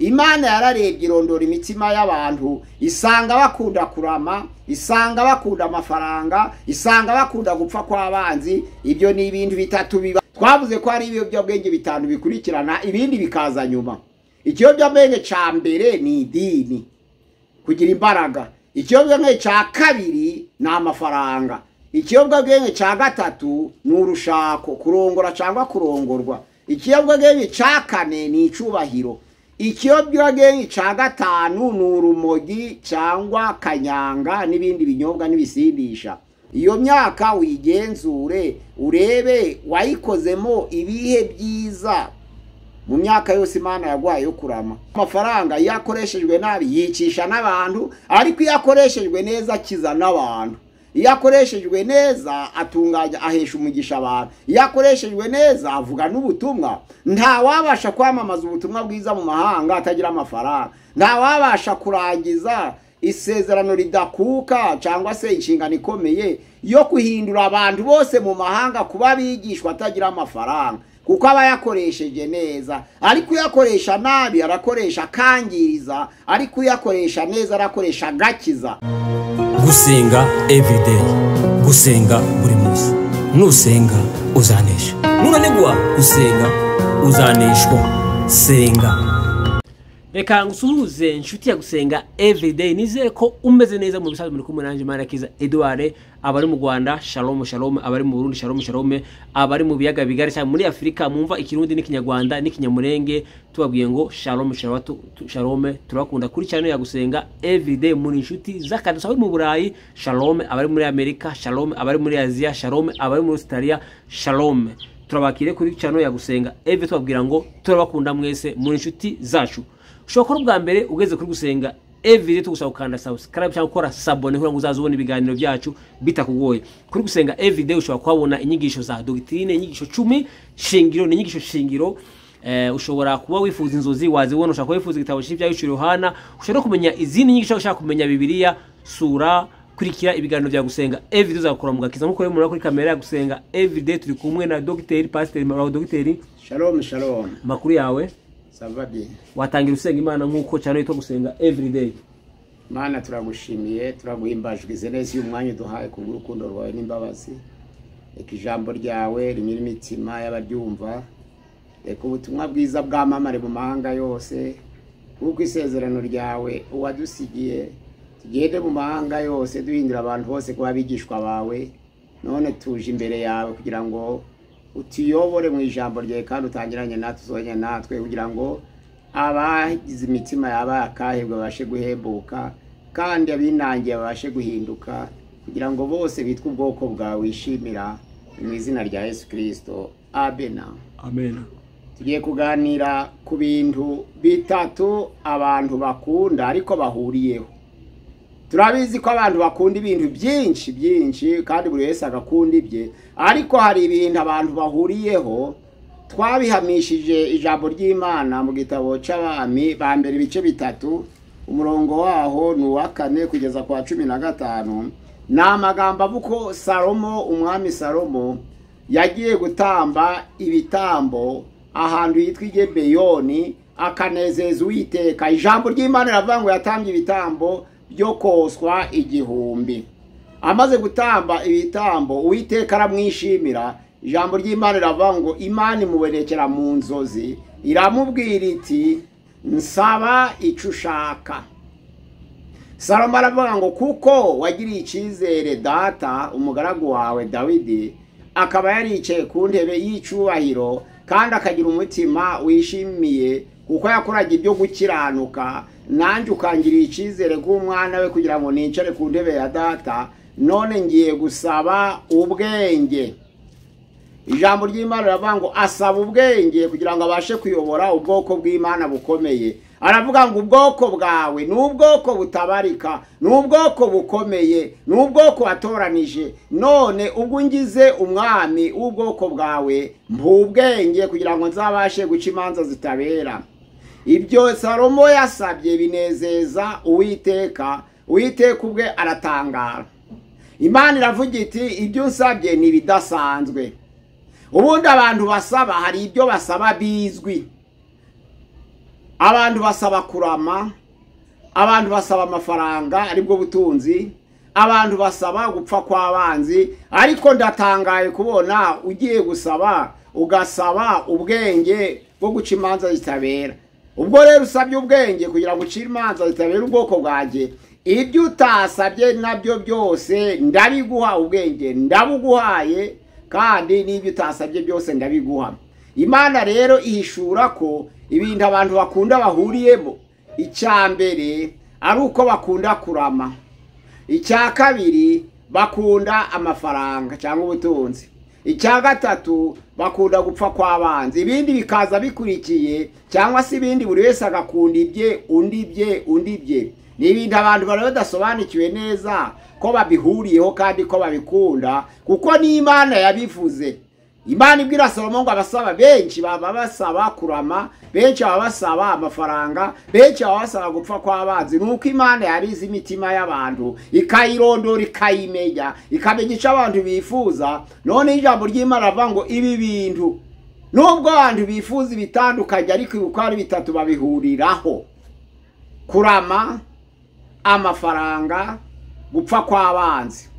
Imana yararebye irondora imitima y'abantu, isanga bakunda kurama, isanga bakunda amafaranga, isanga bakunda gupfa kw'abanzi. Ibyo ni ibintu bitatu biba. Twavuze ko ari ibiyobyabwenge bitanu bikurikirana, ibindi bikaza nyuma. Ikiyobyabwenge ca mbere ni idini, kugira imbaraga. Ikiyobyabwenge ca kabiri ni amafaranga. Ikiyobyabwenge ca gatatu ni urushako, kurongora cyangwa kurongorwa. Ikiyobyabwenge ca kane ni icubahiro. Ikiyobyabwenge ca gatanu ni urumogi cyangwa kanyanga n'ibindi binyobwa n'ibisindisha. Iyo myaka wigenzure urebe wayikozemo ibihe byiza mu myaka yose Imana yaguhaye yo kurama. Amafaranga iyo akoreshejwe nabi yicisha n'abantu, ariko iyo akoreshejwe neza akiza n'abantu. Iyo akoreshejwe neza atunganya, ahesha umugisha abantu. Iyo akoreshejwe neza avuga n'ubutumwa. Nta wabasha kwamamaza ubutumwa bwiza mu mahanga atagira amafaranga. Nta wabasha kurangiza isezerano ridakuka cyangwa se inshingano ikomeye yo guhindura abantu bose mu mahanga kuba bigishwa atagira amafaranga, kuko aba yakoresheje neza. Ariko uyakoresha nabi arakoresha akangiriza, ariko uyakoresha neza arakoresha agakiza. Gusenga everyday, gusenga buri munsi. Nusenga uzanesha, nunanigwa gusenga uzaneshwa. Senga. Reka ngusuhuze inshuti ya Gusenga Everyday, nizere ko umeze neza mu bisanzwe. Muri kumwe nanjye Manirakiza Edouard. Abari mu Rwanda shalom shalom, abari mu Burundi shalom shalom, abari mu biyaga bigari cyangwa muri Afrika mumva ikirundi n'ikinyarwanda n'ikinyamurenge, tubabwiye ngo shalom shalom, shalom. Turabakunda kuri channel ya Gusenga Everyday, muri inshuti z'akadusa. Abari mu Burayi shalom, abari muri Amerika shalom, abari muri Aziya shalom, abari muri Australia shalom. Turabakire kuri channel ya Gusenga Everyday, tubabwira ngo turabakunda mwese muri inshuti zacu. Ushobora kuba ubwa mbere ugeze kuri Gusenga Everyday, tugusaba gukanda subscribe cyangwa gukora s'abonner kugira ngo uzaze ubona ibiganiro byacu bitakugoye. Kuri Gusenga Everyday ushobora kuhabona inyigisho za doctrine, inyigisho 10 shingiro n'inyigisho shingiro. Ushobora kuba wifuza inzozi wazibona, ushobora kuba wifuza igitabo cy'Ibyahishuriwe Yohana, ushobora kumenya izindi nyigisho, ushaka kumenya Bibiliya, sura, kurikira ibiganiro bya Gusenga Everyday, uzakora mu gakiza. Nkuko rero kuri kamera ya Gusenga Everyday turi kumwe na Dr. Pastor Maraho. Dr. Shalom shalom. Makuru yawe? Ça va bien. Watangira usenga Imana nkuko cyane yitwa Gusenga Everyday. Mana, turagushimiye, turaguhimbajwe neza uyu mwanya uduhaye kubw'urukundo rwawe n'imbabazi. Reka ijambo ryawe rinyure imitima y'abaryumva. Reka ubutumwa bwiza bwamamare mu mahanga yose, kuko isezerano ryawe uwadusigiye tugende mu mahanga yose duhindura abantu bose kuba abigishwa bawe. None tuje imbere yawe kugira ngo utuyobore mu ijambo ryawe, kandi utangiranye natwe, uzonye natwe, kugira ngo abagize imitima yaba akahebwa babashe guhembuka, kandi abinangiye babashe guhinduka, kugira ngo bose bitwe ubwoko bwawe wishimira. Mu izina rya Yesu Kristo, amena. Amen. Tugiye kuganira ku bintu bitatu abantu bakunda ariko bahuriyeho. Turabizi ko abantu bakunda ibintu byinshi byinshi, kandi buri wese agakunda ibye, ariko hari ibintu abantu bahuriyeho. Twabihamishije ijambo ry'Imana mu gitabo c'Abami ba mbere ibice 3, umurongo waho ni uwa 4 kugeza kwa 15. Ni amagambo avuga ko Salomo, umwami Salomo, yagiye gutamba ibitambo ahantu hitwa i Gibeyoni, akanezeza Uwiteka. Ijambo ry'Imana riravuga ngo yatambye ibitambo byo koswa 1000. Amaze gutamba ibitambo Uwiteka aramwishimira. Ijambo ry'Imana riravuga ngo Imana imubonekera mu nzozi, iramubwira iti nsaba icyo ushaka. Salomo aravuga ngo kuko wagiriye icyizere data umugaragu wawe Dawidi, akaba yaricaye ku ntebe y'icubahiro, kandi akagira umutima wishimiye kuko yakoraga ibyo gukiranuka, nanjye ukangiriye icyizere k'umwana we kugira ngo nicare ku ntebe ya data, none ngiye gusaba ubwenge. Ijambo ry'Imana riravuga ngo asaba ubwenge kugira ngo abashe kuyobora ubwoko bw'Imana bukomeye. Aravuga ngo ubwoko bwawe ni ubwoko butabarika, ni ubwoko bukomeye, ni ubwoko watoranije, none ubwo ungize umwami w'ubwoko bwawe mpubwenge kugira ngo nzabashe guca imanza zitabera. Ibyo Salomo yasabye binezeza Uwiteka, Uwiteka ubwe aratangara. Imana iravuga iti ibyo unsabye ni ibidasanzwe. Ubundi abantu basaba hari ibyo basaba bizwi. Abantu basaba kurama, abantu basaba amafaranga aribwo butunzi, abantu basaba gupfa kw'abanzi. Ariko ndatangaye kubona ugiye gusaba ugasaba ubwenge bwo guca imanza zitabera. Ubwo rero usabye ubwenge kugira ngo ucire imanza zitabera ubwoko bwanjye, ibyo utasabye nabyo byose ndabiguha, ubwenge ndabuguhaye, kandi n'ibyo utasabye byose ndabiguha. Imana rero ihishura ko ibintu abantu bakunda bahuriyemo, icya mbere ari uko bakunda kurama, icya kabiri bakunda amafaranga cyangwa ubutunzi, icya gatatu bakunda gupfa kw'abanzi. Ibindi bikaza bikurikiye, cyangwa se ibindi buri wese agakunda ibye, undi ibye, undi ibye. Ni ibintu abantu bari badasobanukiwe neza ko babihuriyeho kandi ko babikunda, kuko n'Imana yabivuze. Imana ibwira Salomo ngo abasaba benshi baba basaba kurama, benshi baba basaba amafaranga, benshi baba basaba gupfa kw'abanzi. Nuko Imana yarize imitima y'abantu, ikayirondora, ikayimenya, ikamenya icyo abantu bifuza. None ijambo ry'Imana rivuga ngo ibi bintu nubwo abantu bifuza ibitandukanye, ariko uko ari bitatu babihuriraho: kurama, amafaranga, gupfa kw'abanzi.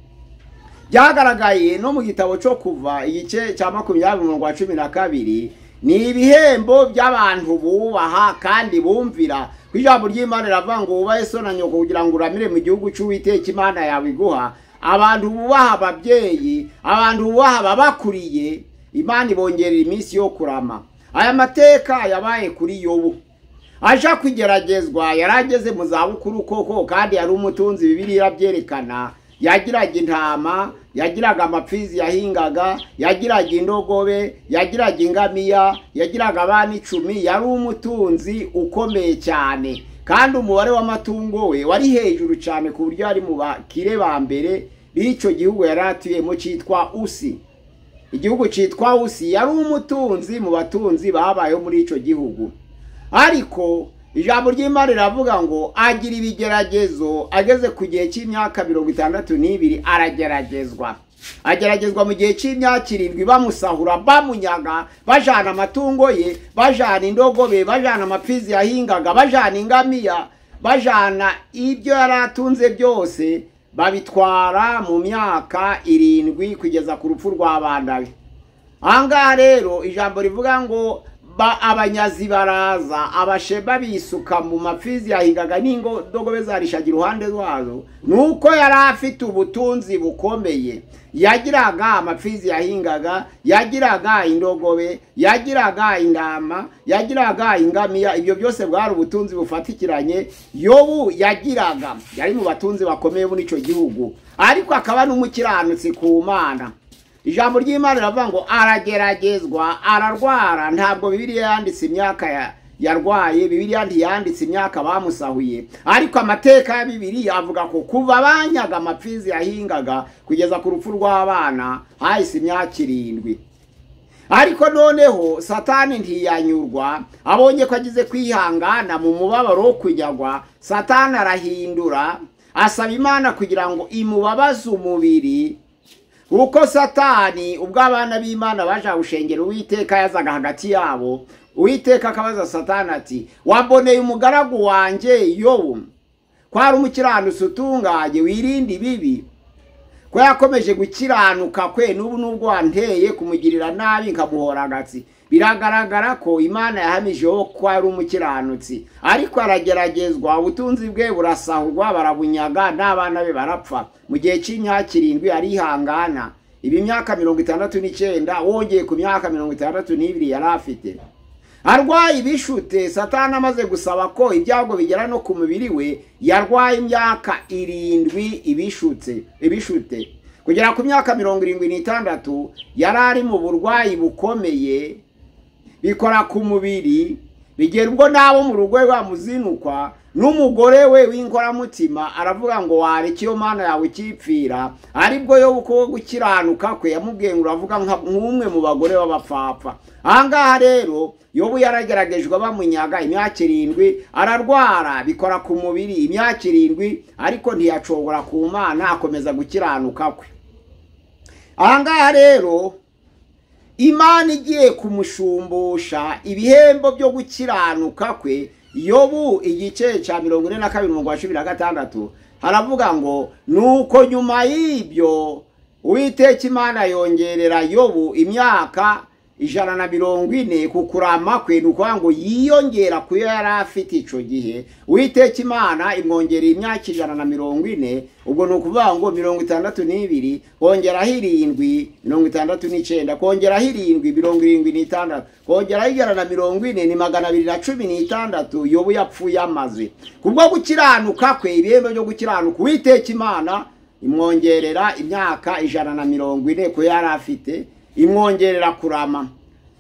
Byagaragaye no mu gitabo cyo Kuva igice cya 20:12, ni ibihembo by'abantu bubaha kandi bumvira. Ku ijambo ry'Imana riravuga ngo wubahe so na nyoko kugira ngo uramire mu gihugu cy'Uwiteka Imana yawe iguha. Abantu bubaha ababyeyi, abantu bubaha ababakuriye, Imana ibongerera iminsi yo kurama. Aya mateka yabaye kuri Yobu. Aja kugeragezwa yarageze mu zabukuru koko, kandi yari umutunzi. Bibiliya irabyerekana. Yagiraga intama, yagiraga amapfizi yahingaga, yagiraga indogobe, yagiraga ingamiya, yagiraga abana 10. Yari umutunzi ukomeye cyane, kandi umubare w'amatungo we wari hejuru cyane, ku buryo ari mu bakire ba mbere b'icyo gihugu yari atuyemo cyitwa Usi. Igihugu cyitwa Usi, yari umutunzi mu batunzi babayeho muri icyo gihugu. Ariko ijambo ry'Imana riravuga ngo agira ibigeragezo ageze ku gihe cy'imyaka 62 arageragezwa. Ageragezwa mu gihe cy'imyaka 7, bamusahura, bamunyaga, bajana amatungo ye, bajana indogobe, bajana amapfizi yahingaga, bajana ingamiya, bajana ibyo yari atunze byose, babitwara mu myaka 7 kugeza ku rupfu rw'abana be. Ahangaha rero ijambo rivuga ngo abanyazi baraza, abasheba bisuka mu mapfizi yahingaga n'indogobe zarishaga iruhande rwazo. Nuko yari afite ubutunzi bukomeye, yagiraga amapfizi yahingaga, yagiraga indogobe, yagiraga intama, yagiraga ingamiya. Ibyo byose bwari ubutunzi bufatikiranye Yobu yagiraga. Yari mu batunzi bakomeye muri icyo gihugu, ariko akaba n'umukiranutsi ku Mana. Ijambo ry'Imana riravuga ngo arageragezwa, ararwara. Ntabwo Bibiliya yanditse imyaka yarwaye, Bibiliya ntiyanditse imyaka bamusahuye, ariko amateka ya Bibiliya avuga ko kuva banyaga amapfizi yahingaga kugeza ku rupfu rw'abana hahise imyaka 7. Ariko noneho Satani ntiyanyurwa, abonye ko agize kwihangana mu mubabaro wo kunyagwa, Satani arahindura, asaba Imana kugira ngo imubabaze umubiri. Uko Satani ubwo abana b'Imana baje gushengera Uwiteka yazaga hagati yabo, Uwiteka akabaza Satani ati wamboneye umugaragu wanjye Yobu, ko ari umukiranutsi utunganye wirinda ibibi, ko yakomeje gukiranuka kwe n'ubu nubwo wanteye kumugirira nabi nkamuhora agatsi. Biragaragara ko Imana yahamijeho ko ari umukiranutsi, ariko arageragezwa, ubutunzi bwe burasahurwa, barabunyaga, n'abana be barapfa. Mu gihe cy'imyaka 7 arihangana. Ibi myaka 69 wongeye ku myaka 62 yari afite. Arwaye ibishute. Satani amaze gusaba ko ibyago bigera no ku mubiri we, yarwaye imyaka 7 ibishute. Kugera ku myaka 76 yari ari mu burwayi bukomeye, bikora ku mubiri, bigera ubwo nabo mu rugo bamuzinukwa, n'umugore we w'inkoramutima aravuga ngo wareka iyo Mana yawe ikipfira. Aribwo yo uko gukiranuka kwe yamubwiye ngo uravuga nk'umwe mu bagore b'abapfapfa. Ahangaha rero Yobu yarageragejwe, bamunyaga imyaka 7, ararwara, bikora ku mubiri imyaka 7, ariko ntiyacogora ku Mana, akomeza gukiranuka kwe. Ahangaha rero Imana igiye kumushumbusha ibihembo byo gukiranuka kwe, Yobu igice cya 42 umurongo wa 16 haravuga ngo nuko nyuma y'ibyo Uwiteka Imana yongerera Yobu imyaka 140 ku kurama kwe, ni ukuvuga ngo yiyongera ku yo yari afite ico gihe. Uwiteka Imana imwongerera imyaka 140, ubwo ni ukuvuga ngo 62 kongeraho 7 69 kongeraho 7 76 kongeraho 140 ni 216. Yobu yapfuye amaze kubwo gukiranuka kwe, ibihembo byo gukiranuka. Uwiteka Imana imwongerera imyaka 140 ku yari afite, imwongerera kurama.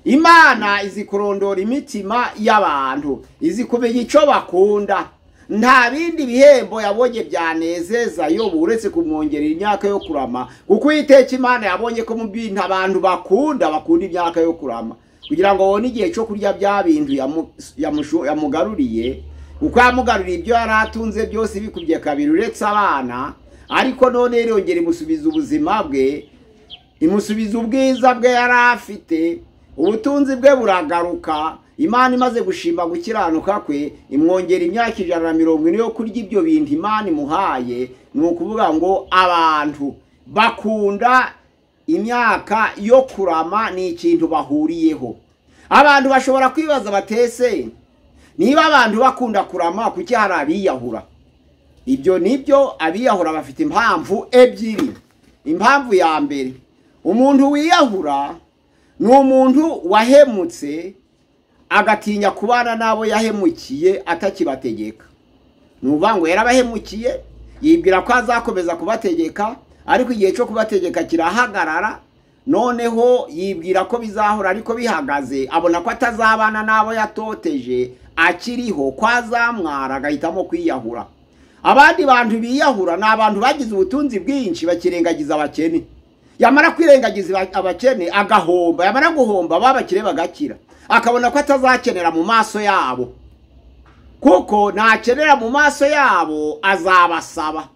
Imana izi kurondora imitima y'abantu, izi kumenya icyo bakunda. Nta bindi bihembo yabonye byanezeza Yobu uretse kumwongerera imyaka yo kurama, kuko Uwiteka Imana yabonye ko mu bintu abantu bakunda imyaka yo kurama, kugira ngo babone igihe cyo kurya bya bintu yamugaruriye, kuko yamugaruriye ibyo yari atunze byose bikubye kabiri uretse abana. Ariko none yongera imusubiza ubuzima bwe, imusubiza ubwiza bwe yari afite, ubutunzi bwe buragaruka. Imana imaze gushima gukiranuka kwe, imwongera imyaka 140 yo kurya ibyo bintu Imana imuhaye. Ni ukuvuga ngo abantu bakunda imyaka yo kurama, ni ikintu bahuriyeho. Abantu bashobora kwibaza batese, niba abantu bakunda kurama kuki hari abiyahura? Ibyo nibyo, abiyahura bafite impamvu ebyiri. Impamvu ya mbere, umuntu wiyahura ni umuntu wahemutse agatinya kubana n'abo yahemukiye atakibategeka. Ni ukuvuga ngo yarabahemukiye, yibwira ko azakomeza kubategeka, ariko igihe cyo kubategeka kirahagarara. Noneho yibwira ko bizahora, ariko bihagaze abona ko atazabana n'abo yatoteje akiriho, ko azamwara, agahitamo kwiyahura. Abandi bantu biyahura ni abantu bagize ubutunzi bwinshi bakirengagiza abakene. Yamara kwirengagiza abakene agahomba, yamara guhomba babakire bagakira, akabona ko atazakenera mu maso yabo, kuko nakenera mu maso yabo azabasaba.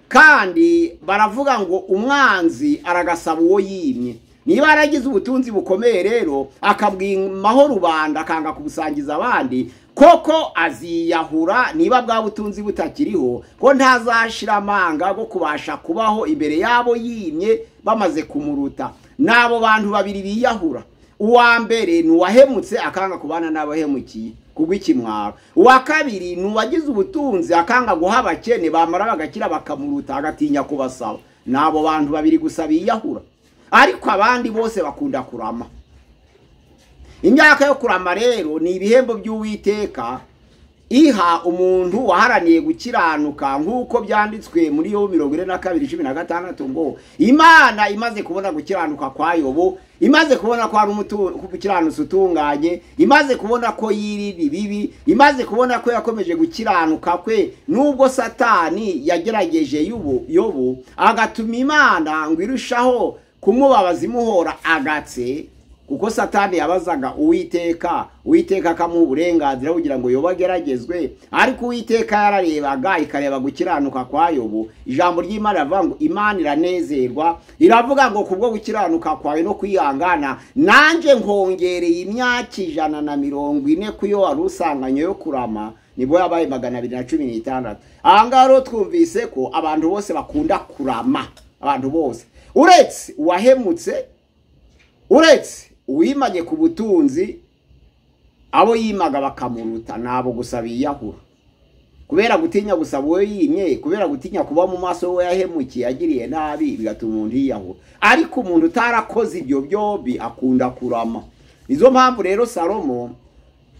Kandi baravuga ngo umwanzi aragasaba uwo yimye. Niba yaragize ubutunzi bukomeye rero akabwimaho rubanda akanga kubusangiza abandi, koko aziyahura niba bwa butunzi butakiriho, ko ntazashira amanga go kubasha kubaho imbere yabo yimye bamaze kumuruta. Nabo bantu babiri biyahura, uwa mbere ni uwahemutse akanga kubana n'abahemukiye kubw'ikimwaro, uwa kabiri ni uwagize ubutunzi akanga guha abakene, bamara bagakira bakamuruta agatinya kubasaba. Nabo bantu babiri gusa biyahura, ariko abandi bose bakunda kurama. Imyaka yo kurama rero ni ibihembo by'Uwiteka iha umuntu waharaniye gukiranuka, nk'uko byanditswe muri Yobu 42:16 ngo Imana imaze kubona gukiranuka kwa Yobu, imaze kubona ko ari umukiranutsi utunganye, imaze kubona ko yirinda ibibi, imaze kubona ko yakomeje gukiranuka kwe nubwo Satani yagerageje Yobu agatuma Imana ngo irushaho kumubabaza imuhora agatse, kuko Satani yabazaga Uwiteka, Uwiteka akamuha uburenganzira kugira ngo Yobu ageragezwe, ariko Uwiteka yararebaga ikareba gukiranuka kwa Yobu. Ijambo ry'Imana rivuga ngo Imana iranezerwa, iravuga ngo kubwo gukiranuka kwawe no kwihangana nanjye nkongereye imyaka 140 kuyo wari usanganye yo kurama, nibwo yabaye 216. Aha ngaha rero twumvise ko abantu bose bakunda kurama, abantu bose uretse uwahemutse, uretse uwimanye ku butunzi, abo yimaga bakamuruta, nabo gusa biyahura kubera gutinya gusaba uwo yimye, kubera gutinya kuba mu maso we yahemukiye agiriye nabi, bigatuma umuntu yiyahura. Ariko umuntu utarakoze ibyo byombi akunda kurama. Nizo mpamvu rero Salomo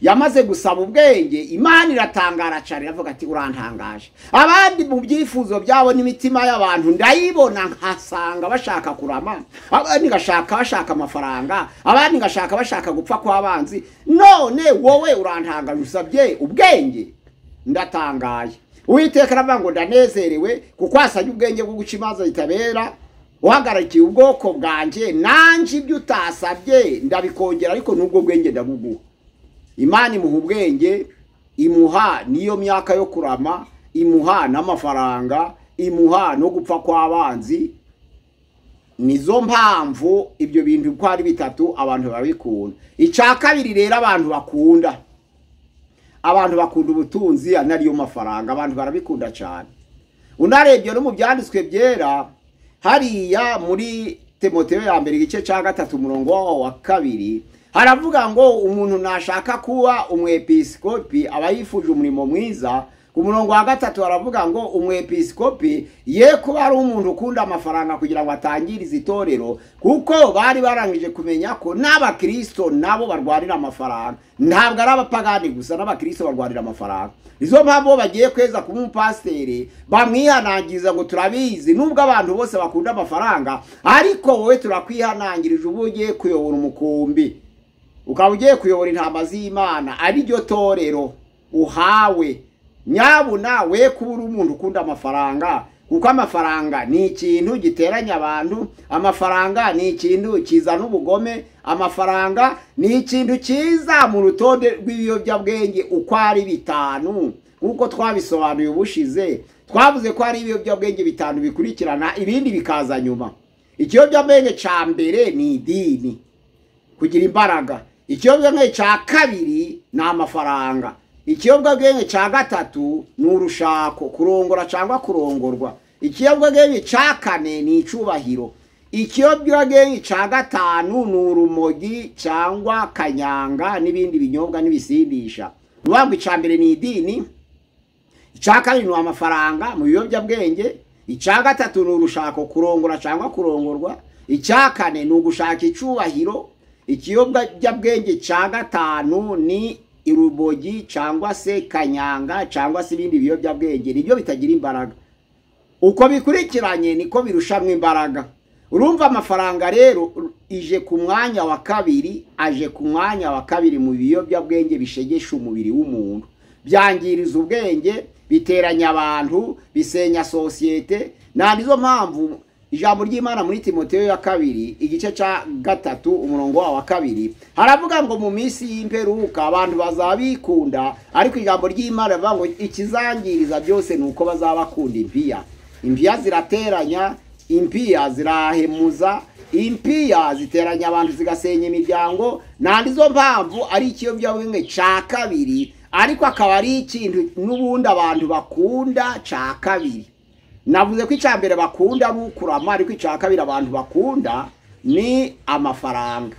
yamaze gusaba ubwenge, Imana iratangara cyane, iravuga ati urantangaje. Abandi mu byifuzo byabo n'imitima y'abantu ndayibona nkasanga bashaka kurama, abandi ngashaka bashaka amafaranga, abandi ngashaka bashaka gupfa kw'abanzi, none wowe urantangaje usabye ubwenge, ndatangaye. Uwiteka aravuga ngo ndanezerewe kuko wasabye ubwenge bwo guca imanza zitabera, uhagarikiye ubwoko bwanjye, nanje ibyo utasabye ndabikongera, ariko n'ubwo bwenge ndabuguha. Imana imuha ubwenge, imuha niyo myaka yo kurama, imuha n'amafaranga, imuha no gupfa kw'abanzi. Nizo mpamvu ibyo bintu uko ari bitatu abantu babikunda. Icya kabiri rero abantu bakunda, Abantu bakunda ubutunzi anariyo mafaranga, abantu barabikunda cyane. Unarebye no mu byanditswe byera hariya muri Timoteyo ya mbere igice cya 3 umurongo wa 2 haravuga ngo umuntu nashaka kuba umwepiskopi aba yifuje umurimo mwiza. Ku murongo wa 3 haravuga ngo umwepiskopi ye kuba ari umuntu ukunda amafaranga kugira ngo atangirize itorero, kuko bari barangije kumenya ko n'abakristo nabo barwanira amafaranga. Ntabwo ari abapagani gusa, n'abakristo barwanira amafaranga. Izo mpamvu bagiye kweza kuba umupasiteri bamwihanangiriza ngo turabizi nubwo abantu bose bakunda amafaranga, ariko wowe turakwihanangirije ubu ugiye kuyobora umukumbi, ukaba ugiye kuyobora intama z'Imana ari ryo torero uhawe. Nyabuna we kuba uri umuntu ukunda amafaranga, kuko amafaranga ni ikintu giteranya abantu, amafaranga ni ikintu kizana ubugome, amafaranga ni ikintu kiza mu rutonde rw'ibiyobyabwenge uko ari 5. Nkuko twabisobanuye ubushize, twavuze ko ari ibiyobyabwenge 5 bikurikirana, ibindi bikaza nyuma. Ikiyobyabwenge ca mbere ni idini, kugira imbaraga. Ikiyobyabwenge ca kabiri ni amafaranga. Ikiyobyabwenge ca 3 ni urushako, kurongora cyangwa kurongorwa. Ikiyobyabwenge ca 4 ni icubahiro. Ikiyobyabwenge ca 5 ni urumogi cyangwa kanyanga n'ibindi binyobwa n'ibisindisha. Nuvuga ica mbere ni idini, ica 2 ni amafaranga mu biyobyabwenge, ica 3 ni urushako, kurongora cyangwa kurongorwa, ica 4 ni ugushaka icubahiro, ikiyobyabwenge ca 5 ni irubogi cyangwa se kanyanga cyangwa se ibindi biyobyabwenge, nibyo bitagira imbaraga. Uko bikurikiranye niko birushanwa imbaraga. Urumva amafaranga rero ije ku mwanya wa 2, aje ku mwanya wa 2 mu biyobyabwenge bishegesha umubiri w'umuntu, byangiriza ubwenge, biteranya abantu, bisenya sosiyete. Na nizo mpamvu ijambo ry'Imana muri Timoteyo ya 2 igice ca 3 umurongo wa 2 haravuga ngo mu minsi y'imperuka abantu bazabikunda, ariko ijambo ry'Imana rivuga ngo ikizangiriza byose nuko bazabakunda impiya. Impiya zirateranya, impiya zirahemuza, impiya ziteranya abantu zigasenya imiryango. Na nizo mpamvu ari ikiyobyabwenge ca 2, ariko akaba ari ikintu n'ubundi abantu bakunda ca 2. Navuze ko icya mbere bakunda bukurama, ariko icya 2 abantu bakunda ni amafaranga.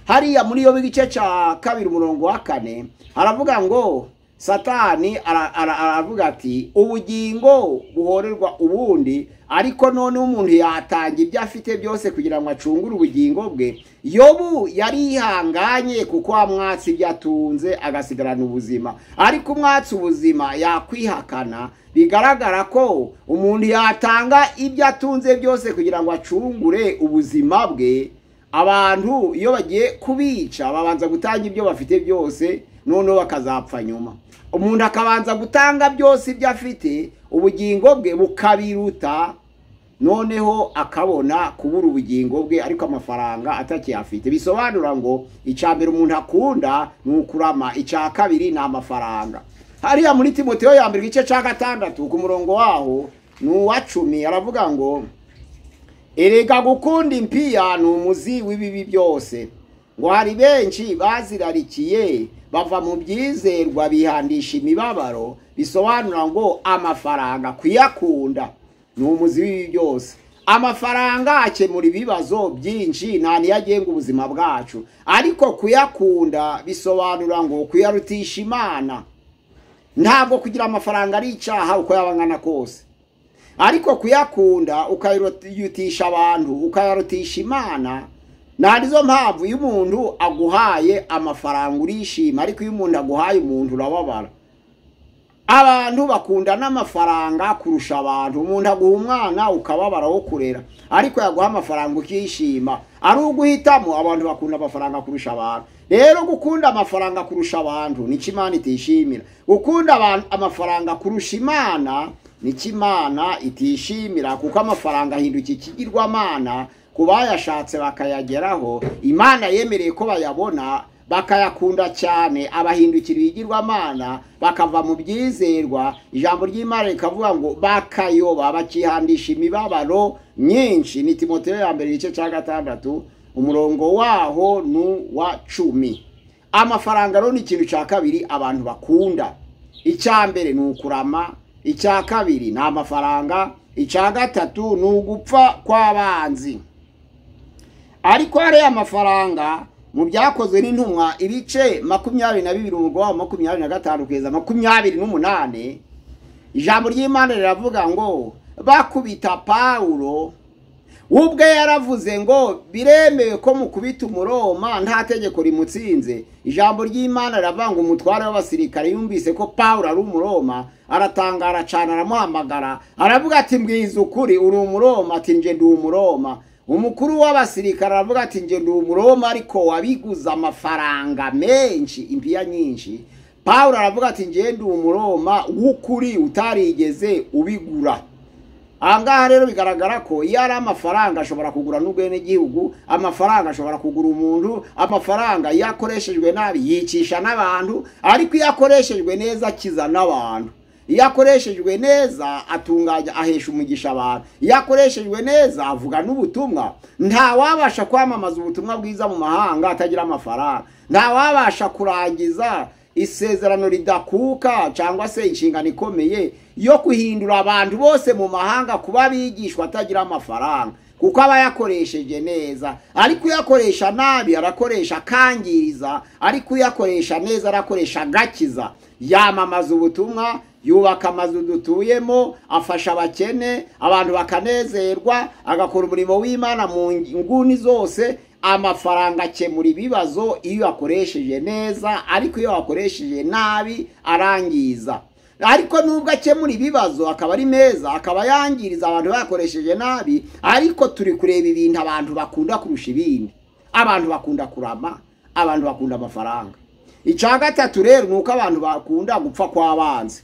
Hariya muri yo igice cya 2 umurongo wa 4 haravuga ngo Satani aravuga ati ubugingo buhorerwa ubundi, ariko none umuntu yatanga ibyo afite byose kugira ngo acungure ubugingo bwe. Yobu yari yihanganye kuko amwatsi ibyo atunze agasigarana ubuzima, ariko umwatsi ubuzima yakwihakana. Bigaragara ko umuntu yatanga ibyo atunze byose kugira ngo acungure ubuzima bwe. Abantu iyo bagiye kubica babanza gutanga ibyo bafite byose, noneho bakazapfa nyuma. Umuntu akabanza gutanga byose ibyo afite, ubugingo bwe bukabiruta, noneho akabona kubura ubugingo bwe ariko amafaranga atakiyafite. Bisobanura ngo icya mbere umuntu akunda ni ukurama, icya 2 ni amafaranga. Hariya muri Timoteyo ya mbere igice cya 6 ku murongo waho ni uwa 10 aravuga ngo erega gukunda impiya ni umuzi w'ibibi byose, ngo hari benshi bazirarikiye bava mu byizerwa bihandisha imibabaro. Bisobanura ngo amafaranga kuyakunda ni umuzi w'ibibi byose. Amafaranga akemura ibibazo byinshi, nta niyagenga ubuzima bwacu, ariko kuyakunda bisobanura ngo kuyarutisha Imana. Ntabwo kugira amafaranga ari icyaha uko yabangana kose, ariko kuyakunda ukayarutisha abantu, ukayarutisha Imana. Na nizo mpamvu iyo umuntu aguhaye amafaranga urishima, ariko iyo umuntu aguhaye umuntu urababara. Abantu bakunda n'amafaranga kurusha abantu. Umuntu aguha umwana ukababara wo kurera, ariko yaguha amafaranga ukishima. Ari uguhitamo, abantu bakunda amafaranga kurusha abantu. Rero gukunda amafaranga kurusha abantu nico Imana itishimira. Gukunda amafaranga kurusha Imana nico Imana itishimira, kuko amafaranga ahinduka ikigirwamana ku bayashatse bakayageraho. Imana yemereye ko bayabona bakayakunda cyane, abahindukira ibigirwamana bakava mu byizerwa. Ijambo ry'Imana rikavuga ngo bakayoba bakihandisha imibabaro myinshi. Ni Timoteyo ya mbere igice cya 6 umurongo waho ni wa 10. Amafaranga rero ni ikintu cya kabiri abantu bakunda. Icya mbere ni ukurama, icya kabiri ni amafaranga, icya gatatu ni ugupfa kw'abanzi. Ariko hariya amafaranga mu byakozwe n'intumwa ibice 22 umurongo wa 25 kugeza 28, ijambo ry'Imana riravuga ngo bakubita Pawulo, ubwe yaravuze ngo biremewe ko mukubita umuroma nta tegeko rimutsinze. Ijambo ry'Imana riravuga ngo umutware w'abasirikare yumvise ko Pawulo ari umuroma, aratangara cyane, aramuhamagara, aravuga ati mbwiza ukuri, uri umuroma? Ati nje ndi umuroma. Umukuru w'abasirikare aravuga ati nje ndi umuroma ariko wabiguze amafaranga menshi, impiya nyinshi. Pawulo aravuga ati nje ndi umuroma w'ukuri utarigeze ubigura. Ahangaha rero bigaragara ko iyo ari amafaranga ashobora kugura n'ubwenegihugu, amafaranga ashobora kugura umuntu, amafaranga iyo akoreshejwe nabi yicisha n'abantu, ariko iyo akoreshejwe neza akiza n'abantu. Iyo akoreshejwe neza atunganya, ahesha umugisha abantu. Iyo akoreshejwe neza avuga n'ubutumwa. Nta wabasha kwamamaza ubutumwa bwiza mu mahanga atagira amafaranga. Nta wabasha kurangiza isezerano ridakuka cyangwa se inshingano ikomeye yo kuhindura abantu bose mu mahanga kuba bigishwa atagira amafaranga, kuko aba yakoresheje neza. Ariko uyakoresha nabi arakoresha akangiriza, ariko uyakoresha neza arakoresha agakiza. Yamamaza ubutumwa, yubaka amazu dutuyemo, afasha abakene, abantu bakanezerwa, agakora umurimo w'Imana mu nguni zose. Amafaranga akemura ibibazo iyo akoresheje neza, ariko iyo akoresheje nabi arangiza. Ariko nubwo akemura ibibazo akaba ari meza, akaba yangiriza abantu bakoresheje nabi, ariko turi kureba ibintu abantu bakunda kurusha ibindi. Abantu bakunda kurama, abantu bakunda amafaranga. Icya gatatu rero ni uko abantu bakunda gupfa kw'abanzi.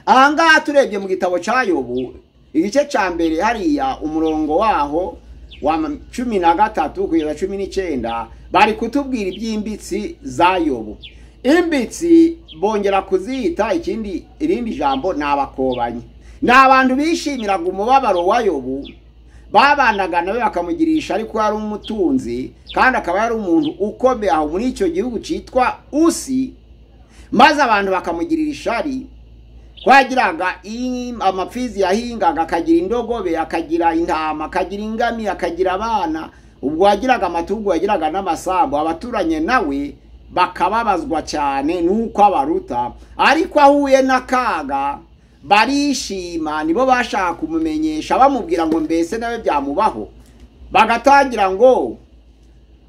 Ahangaha turebye mu gitabo cya Yobu igice cya mbere hariya umurongo waho wa 13 kugeza 19, bari kutubwira iby'imbitsi za Yobu. Imbitsi bongera kuzita ikindi irindi jambo ni abakobanyi. Ni abantu bishimiraga umubabaro wa Yobu, babanaga nawe bakamugirisha, ariko yari umutunzi kandi akaba yari umuntu ukomeye aho muri icyo gihugu cyitwa Usi, maze abantu bakamugirira ishari. Kwagiraga amapfizi yahingaga, akagira indogobe, akagira intama, akagira ingami, akagira abana. Ubwo yagiraga amatungo, yagiraga n'amasambu. Abaturanye nawe bakababazwa cyane nuko abaruta, ariko ahuye n'akaga barishima. Nibo bashaka kumumenyesha bamubwira ngo mbese nawe byamubaho. Bagatangira ngo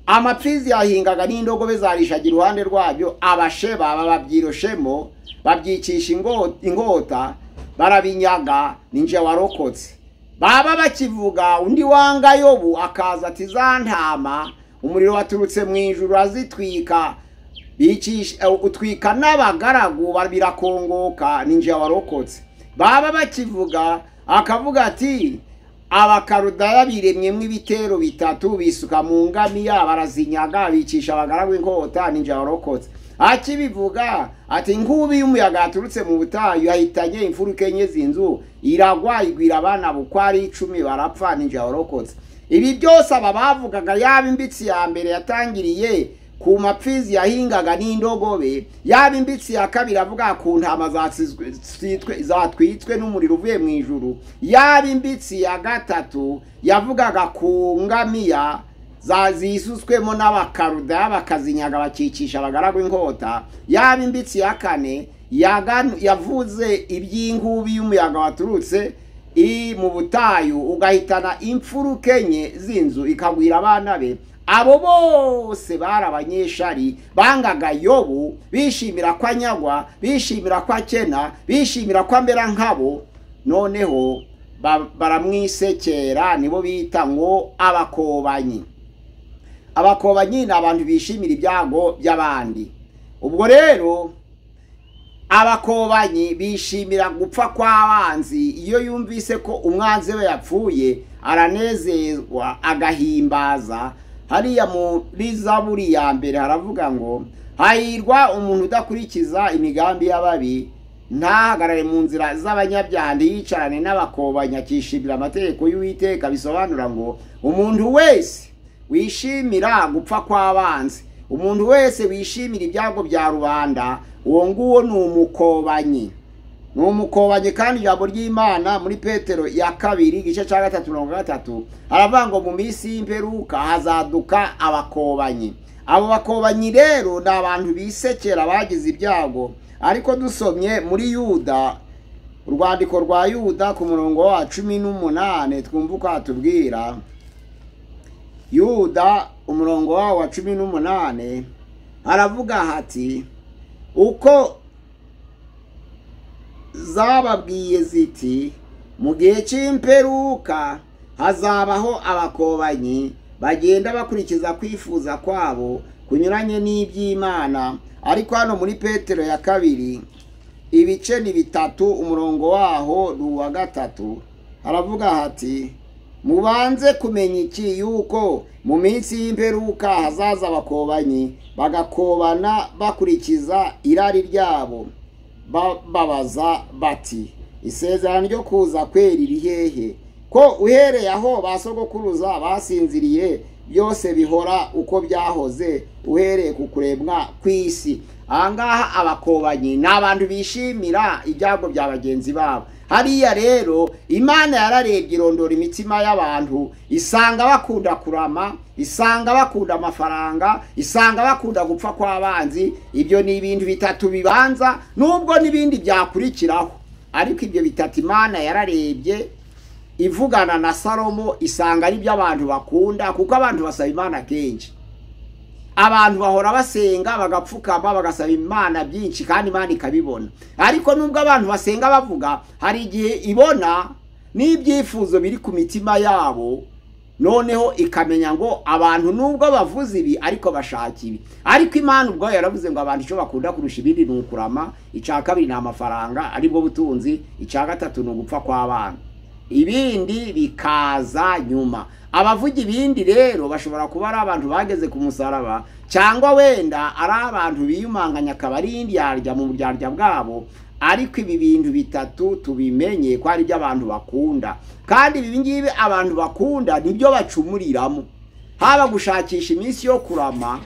amapfizi yahingaga n'indogobe zarishaga iruhande rwabyo, abasheba bababyiroshemo, babyicisha ingota, barabinyaga, ninje warokotse. Baba bakivuga undi wanga Yobu akaza ati za ntama umuriro waturutse mu ijuru azitwika, bicisha utwika n'abagaragu birakongoka, ninje warokotse. Baba bakivuga akavuga ati abakarudaya biremyemo ibitero bitatu, bisuka mu ngamiya barazinyaga, bicisha abagaragu inkota, ninje warokotse. Akibivuga ati inkubi y'umuyaga yaturutse mu butayu yahitanye imfuruka enye z'inzu, iragwa igwira abana bukwari 10 barapfa, ninje warokotse. Ibi byose aba bavugaga, yaba imbitsi ya mbere yatangiriye ku mapfizi yahingaga n'indogobe, yaba imbitsi ya kabiri avuga ku ntama zatwitswe n'umuriro uvuye mu ijuru, yaba imbitsi ya gatatu yavugaga ku ngamiya zisutswemo n'abakaruda bakazinyaga bakicisha abagaragu inkota, yaba imbitsi ya kane yavuze iby'inkubi y'umuyaga waturutse mu butayu ugahitana imfuruka enye z'inzu ikagwira abana be. Abo bose bari abanyeshari bangaga Yobu, bishimira ko anyagwa, bishimira ko akena, bishimira ko amera nkabo. Noneho baramwisekera, nibo bita ngo abakobanyi. Abakobanyi ni abantu bishimira ibyago by'abandi. Ubwo rero abakobanyi bishimira gupfa kw'abanzi. Iyo yumvise ko umwanzi we yapfuye aranezezwa agahimbaza. Hariya muri Zaburi ya mbere haravuga ngo hahirwa umuntu udakurikiza imigambi y'ababi, ntahagarare mu nzira z'abanyabyaha, ntiyicarane n'abakobanyi, akishimira amategeko y'Uwiteka. Bisobanura ngo umuntu wese wishimira gupfa kw'abanzi, Umuntu wese wishimira ibyago bya rubanda, uwo nguwo ni umukobanyi, ni umukobanyi. Kandi ijambo ry'Imana muri Petero ya kabiri igice cya 3:30 haravuga ngo mu minsi y'imperuka hazaduka abakobanyi. Abo bakobanyi rero ni abantu bisekera bagize ibyago. Ariko dusomye muri Yuda, urwandiko rwa Yuda ku murongo wa 18, twumva uko atubwira. Yuda umurongo wa 18 aravuga hati: uko zababwiye ziti mu gihe cy'imperuka hazabaho abakobanyi bagenda bakurikiza kwifuza kwabo kunyuranye n'iby'Imana. Ariko hano muri Petero ya kabiri ibice ni 3 umurongo waho ni uwa 3, aravuga hati: mubanze kumenya iki, yuko mu minsi y'imperuka hazaza abakobanyi bagakobana bakurikiza irari ryabo, babaza bati isezerano ryo kuza kweri riri hehe? Ko uhereye aho basogokuruza basinziriye byose bihora uko byahoze uhereye ku kuremwa kw'isi. Ahangaha abakobanyi ni abantu bishimira ibyago bya bagenzi babo. Hariya rero Imana yararebye irondora imitima y'abantu, isanga bakunda kurama, isanga bakunda amafaranga, isanga bakunda gupfa kw'abanzi. Ibyo ni ibintu bitatu bibanza, nubwo n'ibindi byakurikiraho, ariko ibyo bitatu Imana yararebye ivugana na Salomo isanga ari byo abantu bakunda, kuko abantu basaba Imana kenshi. Abantu bahora basenga bagapfukama bagasaba Imana byinshi kandi Imana ikabibona. Ariko nubwo abantu basenga bavuga, hari igihe ibona n'ibyifuzo biri ku mitima yabo, noneho ikamenya ngo abantu nubwo bavuze ibi ariko bashaka ibi. Ariko Imana ubwo yaravuze ngo abantu icyo bakunda kurusha ibindi ni ukurama, icya kabiri ni amafaranga aribwo butunzi, icya gatatu ni ugupfa kw'abana, ibindi bikaza nyuma. Abavuga ibindi rero bashobora kuba ari abantu bageze ku musaraba, cyangwa wenda ari abantu biyumanganya akaba ari indyarya mu buryarya bwabo. Ariko ibi bintu bitatu tubimenye ko ari byo abantu bakunda, kandi ibi ngibi abantu bakunda nibyo bacumuriramo. Haba gushakisha iminsi yo kurama,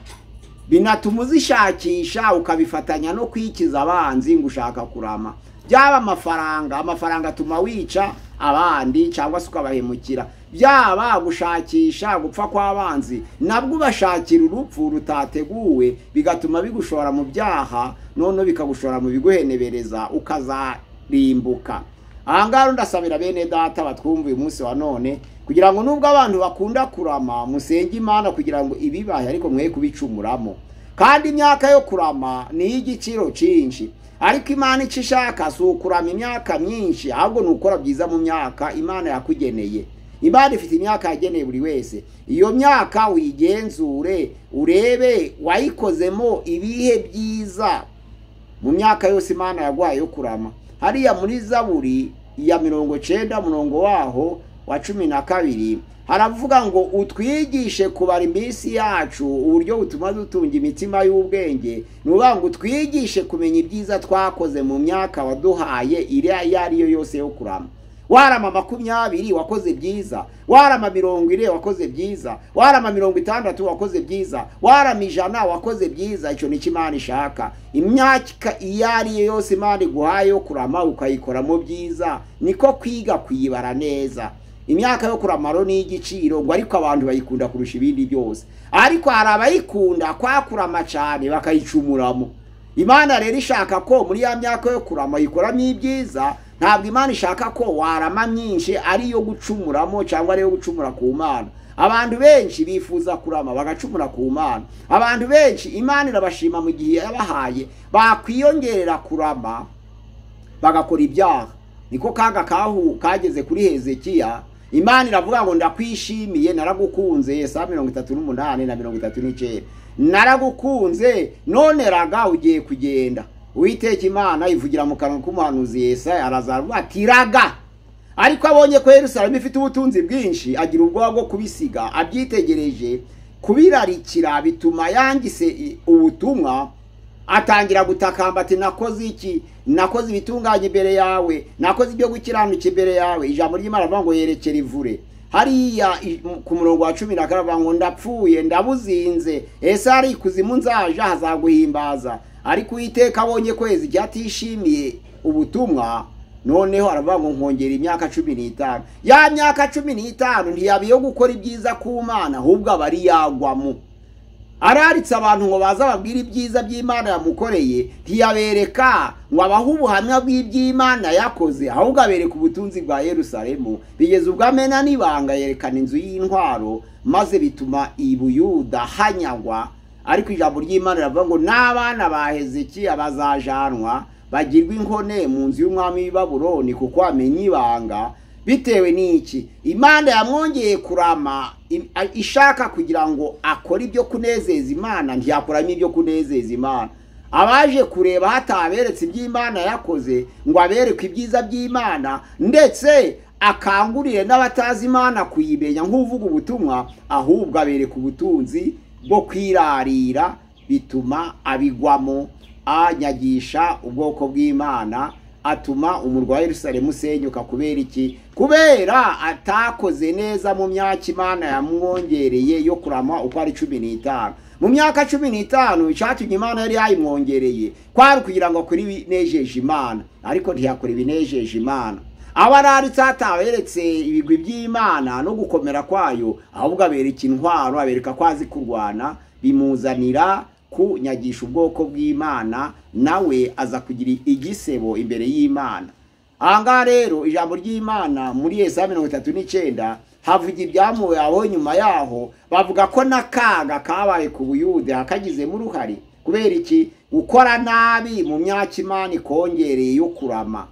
binatuma uzishakisha ukabifatanya no kwikiza abanzi ngo ushaka kurama. Byaba amafaranga, amafaranga atuma wica abandi cyangwa se ukabahemukira. Byaba gushakisha gupfa kw'abanzi, nabwo ubashakira urupfu rutateguwe, bigatuma bigushora mu byaha, none bikagushora mu biguhenebereza ukazarimbuka. Ahangaha ndasabira bene data batwumva uyu munsi wa none, kugira ngo nubwo abantu bakunda kurama, musenge Imana kugira ngo ibibahe, ariko mwe kubicumuramo. Kandi imyaka yo kurama ni igiciro cyinshi, ariko Imana icyo ishaka si ukurama imyaka myinshi, ahubwo ni ukora byiza mu myaka Imana yakugeneye. Imana ifite imyaka yageneye buri wese. Iyo myaka uyigenzure, urebe wayikozemo ibihe byiza mu myaka yose Imana yaguhaye yo kurama. Hariya muri Zaburi ya 90 murongo waho wa 12 haravuga ngo utwigishe kubara iminsi yacu uburyo butuma dutunga imitima y'ubwenge. Nuvuga ngo utwigishe kumenya ibyiza twakoze mu myaka waduhaye iriya iyo ari yo yose yo kurama. Warama 20 wakoze byiza, warama 40 wakoze byiza, warama 60 wakoze byiza, warama 100 wakoze byiza. Icyo ni Imana ishaka. Imyaka iyo ari yo yose Imana iguhaye yo kurama ukayikoramo byiza, niko kwiga kuyibara neza. Imyaka yo kurama ni igiciro ngo, ariko abantu bayikunda kurusha ibindi byose. Ariko hari abayikunda kwa kurama cyane bakayicumuramo. Imana rero ishaka ko muri ya myaka yo kurama yikoramo ibyiza. Ntabwo Imana ishaka ko warama myinshi ari yo gucumuramo cyangwa ari yo gucumura ku Mana. Abantu benshi bifuza kurama bagacumura ku Mana. Abantu benshi Imana irabashima mu gihe yabahaye, bakwiyongerera kurama bagakora ibyaha. Niko kaga kahu kageze kuri Hezekiya. Imana iravuga ngo ndakwishimiye, naragukunze. Yesaya 38 na 39, naragukunze none raga ugiye kugenda. Uwiteka Imana ivugira mu kanwa k'umuhanuzi Yesaya, arazavuga ati raga. Ariko abonye ko Yerusalemu ifite ubutunzi bwinshi, agira ubwoba bwo kubisiga. Abyitegereje kubirarikira bituma yangise ubutumwa, atangira gutakamba ati nakoze iki? Nakoze ibitunganye imbere yawe, nakoze ibyo gukiranuka imbere yawe. Ijambo ry'Imana rivuga ngo yerekera ivure. Hariya ku murongo wa 14 avuga ngo ndapfuye ndabuzinze, ese hari ikuzimu nzaja hazaguhimbaza. Ariko Uwiteka abonye ko Hezekiya atishimiye ubutumwa, noneho aravuga ngo nkongera imyaka 15. Ya myaka 15 ntiyaba iyo gukora ibyiza ku Mana, ahubwo aba ari yagwamo. Araritse abantu ngo baza babwire ibyiza by'Imana yamukoreye, ntiyabereka ngo abahe ubuhamya bw'iby'Imana yakoze, ahubwo abereka ubutunzi bwa Yerusalemu. Bigeze ubwo amena n'ibanga yerekana inzu y'intwaro, maze bituma i Buyuda hanyagwa. Ariko ijambo ry'Imana riravuga ngo n'abana ba Hezekiya bazajanwa bagirwa inkone mu nzu y'umwami w'i Babuloni, kuko amenye ibanga. Bitewe n'iki? Imana yamwongeye kurama ishaka kugira ngo akore ibyo kunezeza Imana, ntiyakoramo ibyo kunezeza Imana. Abaje kureba hataberetse iby'Imana yakoze ngo abereke ibyiza by'Imana, ndetse akangurire n'abatazi Imana kuyimenya nk'uvuga ubutumwa, ahubwo abereka ubutunzi bwo kwirarira, bituma abigwamo, anyagisha ubwoko bw'Imana, atuma umurwa wa Yerusalemu usenyuka. Kubera iki? Kubera atakoze neza mu myaka Imana yamwongereye yo kurama uko ari 15. Mu myaka 15 icyatumye Imana yari yayimwongereye kwari kugira ngo akore ibinejeje Imana, ariko ntiyakora ibinejeje Imana. Abararitse ataberetse ibigwi by'Imana no gukomera kwayo, ahubwo abereka intwaro, abereka ko azi kurwana, bimuzanira kunyagisha ubwoko bw'Imana, nawe aza kugira igisebo imbere y'Imana. Ahangaha rero ijambo ry'Imana muri Yesaya 39 havuga ibyamubayeho nyuma yaho, bavuga ko n'akaga kabaye ku Buyuda hakagizemo uruhare. Kubera iki? Gukora nabi mu myaka Imana ikongereye yo kurama.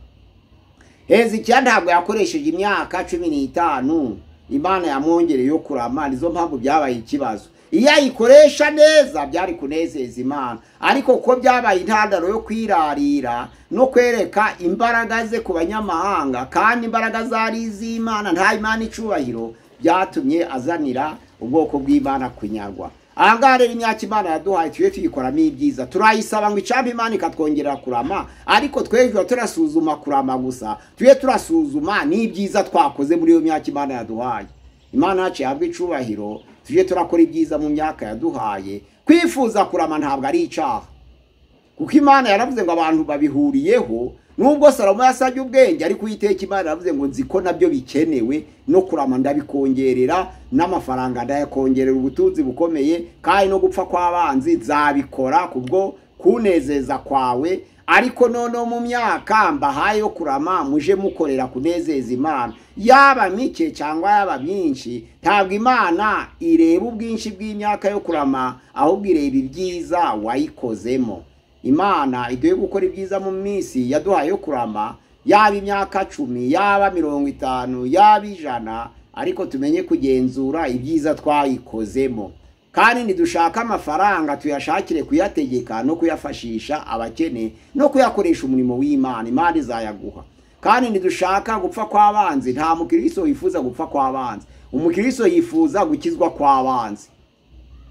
Hezekiya ntabwo yakoresheje imyaka 15 Imana yamwongereye yo kurama, nizo mpamvu byabaye ikibazo. Iyo ayikoresha neza byari kunezeza Imana, ariko ko byabaye intandaro yo kwirarira no kwereka imbaraga ze ku banyamahanga, kandi imbaraga zari iz'Imana, nta Imana icubahiro, byatumye azanira ubwoko bw'Imana kunyagwa. Ahangaha rero imyaka Imana yaduhaye tujye tuyikoramo ibyiza. Turayisaba ngo icampe Imana ikatwongerera kurama, ariko twejwe turasuzuma kurama gusa, tujye turasuzuma n'ibyiza twakoze muri iyo myaka Imana yaduhaye. Imana yacu ihabwe icubahiro, tujye turakora ibyiza mu myaka yaduhaye. Kwifuza kurama ntabwo ari icaha, kuko Imana yaravuze ngo abantu babihuriyeho. Nubwo Salomo yasabye ubwenge, ariko Uwiteka Imana yaravuze ngo nzi ko nabyo bikenewe, no kurama ndabikongerera, n'amafaranga ndayakongerera, ubutunzi bukomeye, kandi no gupfa kw'abanzi nzabikora kubwo kunezeza kwawe. Ariko noneho mu myaka mbahaye yo kurama muje mukorera kunezeza Imana, yaba mike cyangwa yaba myinshi. Ntabwo Imana ireba ubwinshi bw'imyaka yo kurama, ahubwo ireba ibyiza wayikozemo. Imana iduhe gukora ibyiza mu minsi yaduhaye yo kurama, yaba imyaka 10, yaba 50, yaba 100, ariko tumenye kugenzura ibyiza twayikozemo. Kandi nidushaka amafaranga tuyashakire kuyategeka no kuyafashisha abakene no kuyakoresha umurimo w'Imana, Imana izayaguha. Kandi nidushaka gupfa kw'abanzi, nta mukristo yifuza gupfa kw'abanzi, umukristo yifuza gukizwa kw'abanzi.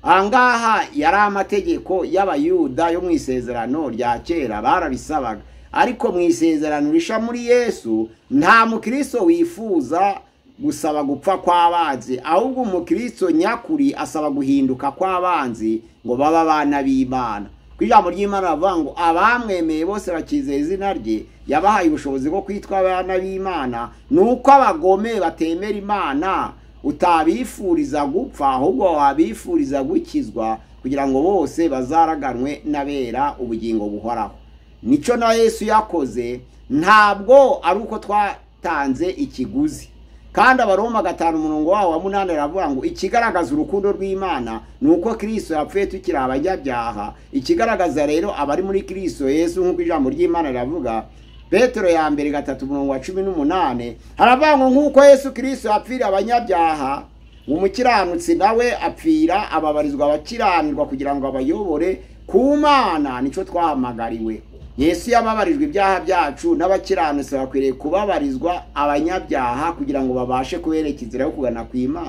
Ahangaha yari amategeko y'Abayuda yo mu isezerano rya kera, barabisabaga, ariko mu isezerano risha muri Yesu nta mukristo wifuza gusaba gupfa kw'abanzi, ahubwo umukristo nyakuri asaba guhinduka kw'abanzi ngo baba abana b'Imana. Ku ijambo ry'Imana bavuga ngo abamwemeye bose bakizera izina rye, yabahaye ubushobozi bwo kwitwa abana b'Imana. Nuko abagome batemera Imana utabifuriza gupfa, ahubwo wabifuriza gukizwa, kugira ngo bose bazaraganwe n'abera ubugingo buhoraho. Nico na Yesu yakoze, ntabwo ari uko twatanze ikiguzi. Kandi Abaroma 5 umurongo wawo wa 8 aravuga ngo ikigaragaza urukundo rw'Imana nuko Kristo yapfuye tukiri abanyabyaha. Ikigaragaza rero abari muri Kristo Yesu, nk'uko ijambo ry'Imana riravuga, Petero ya mbere 3 umurongo wa 18 haravuga ngo nk'uko Yesu Kristo yapfira abanyabyaha, umukiranutsi nawe apfira ababarizwa abakiranirwa kugira ngo abayobore ku Mana. Nico twahamagariwe. Yesu yababarijwe ibyaha byacu, n'abakiranutsi bakwiriye kubabarizwa abanyabyaha kugira ngo babashe kubereka inzira yo kugana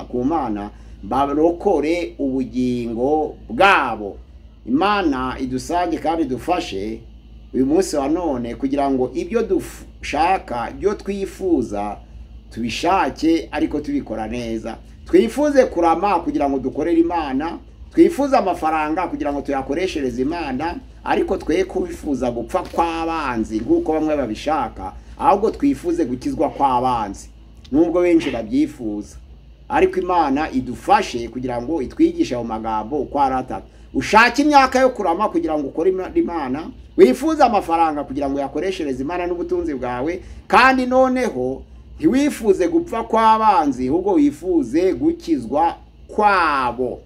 ku Mana, barokore ubugingo bwabo. Imana idusange kandi idufashe uyu munsi wa none, kugira ngo ibyo dushaka, ibyo twifuza Tubishake ariko tubikora neza. Twifuze kurama kugira ngo dukorere Imana, twifuze amafaranga kugira ngo tuyakoreshereze Imana, ariko twe kubifuza gupfa kw'abanzi nk'uko bamwe babishaka, ahubwo twifuze gukizwa kw'abanzi nubwo benshi babyifuza. Ariko Imana idufashe kugira ngo itwigishe ayo magambo uko ari atatu. Ushake imyaka yo kurama kugira ngo ukore Imana, wifuze amafaranga kugira ngo uyakoreshereze Imana n'ubutunzi bwawe, kandi noneho ntiwifuze gupfa kw'abanzi, ahubwo wifuze gukizwa kwabo.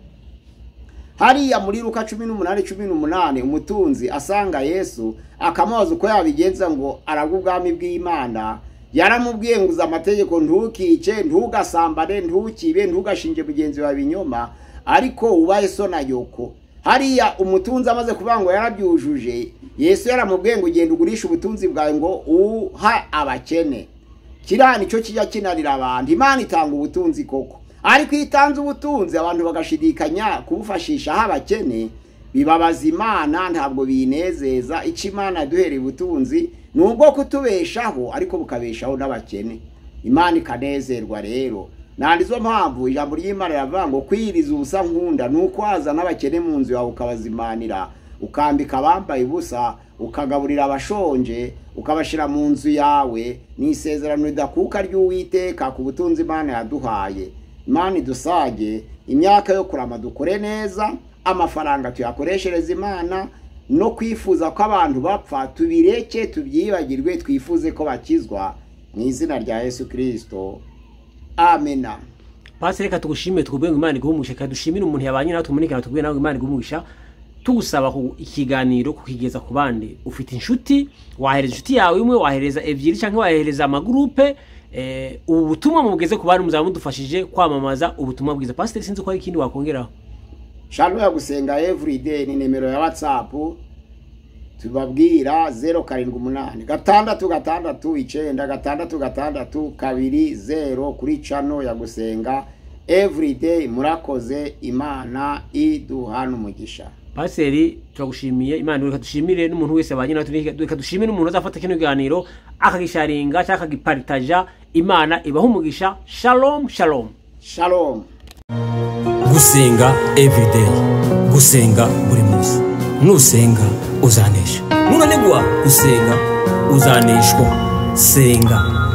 Hariya muri Luka 18:18 umutunzi asanga Yesu akamubaza uko yabigenza ngo aragwe ubwami bw'Imana. Yaramubwiye ngo uzi amategeko, ntukice, ntugasambane, ntukibe, ntugashinje mugenzi wawe ibinyoma, ariko ubahe so na nyoko. Hariya umutunzi amaze kuvuga ngo yarabyujuje, Yesu yaramubwiye ngo ugenda ugurishe ubutunzi bwawe ngo uha abakene. Kiriya nicyo kijya kinanira abantu. Imana itanga ubutunzi koko, ariko iyo itanze ubutunzi abantu bagashidikanya kubufashisha aho abakene, bibabaza Imana, ntabwo binezeza. Icyo Imana yaduhereye ubutunzi ni ubwo kutubeshaho, ariko bukabeshaho n'abakene, Imana ikanezerwa. Rero nta mpamvu ijambo ry'Imana riravuga ngo kwiyiriza ubusa nkunda ni uko waza n'abakene mu nzu yawe ukabazimanira, ukambika abambaye ubusa, ukagaburira abashonje, ukabashyira mu nzu yawe. Ni isezerano ridakuka ry'Uwiteka ku butunzi Imana yaduhaye. Imana idusage imyaka yo kurama, dukore neza, amafaranga tuyakoreshereze Imana, no kwifuza ko abantu bapfa tubireke, tubyibagirwe, twifuze ko bakizwa mu izina rya Yesu Kristo. Amena. Pastor, reka tugushimire, tukubwiye ngo Imana iguhe umugisha. Reka dushimire umuntu yabanye natwe muri kano, tukubwiye nawe Imana iguhe umugisha. Tugusaba ikiganiro kukigeza ku bandi. Ufite inshuti, wahereza inshuti yawe imwe, wahereza ebyiri, cyangwa wahereza amagurupe. Ubu butumwa mubugeze ku bandi, muzaba mudufashije kwamamaza ubutumwa bwiza. Pastor, sinzi ko hari ikindi wakongeraho. Channel ya Gusenga Everyday ni nimero ya WhatsApp tubabwira 078 6 6 9 6 2 0 kuri channel ya Gusenga Everyday. Murakoze, Imana iduhana umugisha. Paseri, turagushimiye. Imana reka dushimire n'umuntu wese abanye natwe, reka dushimire n'umuntu azafata kino kiganiro akagisharinga cyangwa akagiparitaja. Imana ibahe umugisha. Shalom, shalom. Shalom. Gusenga everyday, gusenga buri munsi. Nusenga uzanesha, nunanigwa gusenga uzaneshwa. Senga.